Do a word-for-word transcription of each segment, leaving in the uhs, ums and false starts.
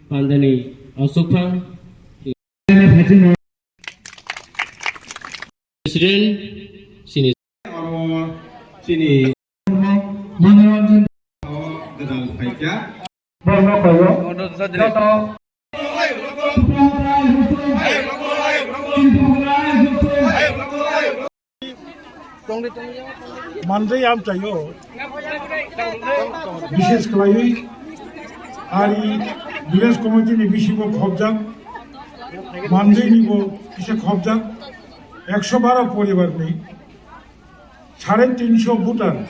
Pandani Asokphang, President, sini, sini, Manoranjan, Borno Koyo, joto Mandai amchaio bishes khlaiwi ari village committee ni bisingo khobjak, Mandai ni bo kisa khobjak, ekso baro poribar ni sare tinso voter,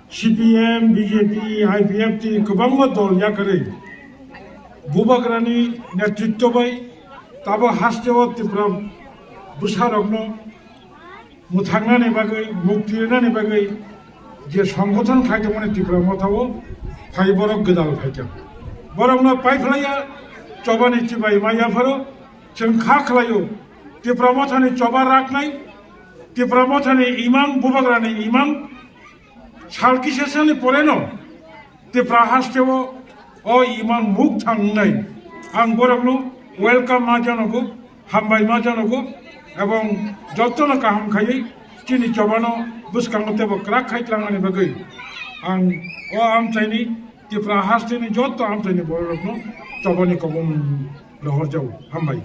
C P M, B J P, I P F T kwbangma dol yakarwi Bubagrani netritto bai tabo hasteo Tripura bwsarokno mwthangnani bagwi, mukti rwnani bagwi je songgothon khai tongmani Tipra Mothao phai borok gwdal phaikha. Borokno paiphlaiya chobani chibai maya pharo chwng kha khlaio. Tipra Mothani choba raknai, Tipra Mothani imang, Bubagrani imang, sal kisasani poreno Tipra hasteo o imang mukthang wngnai. Ang borokno welcome ma janogo, hambai ma janogo, ebong jotono kaham khaiwi chini chobano bwskango teibo kwrak khai tlangnani bagwi ang o amchaini Tipra hasteni joto amchaini bororokno chobani kobong rohorjago. Hambai.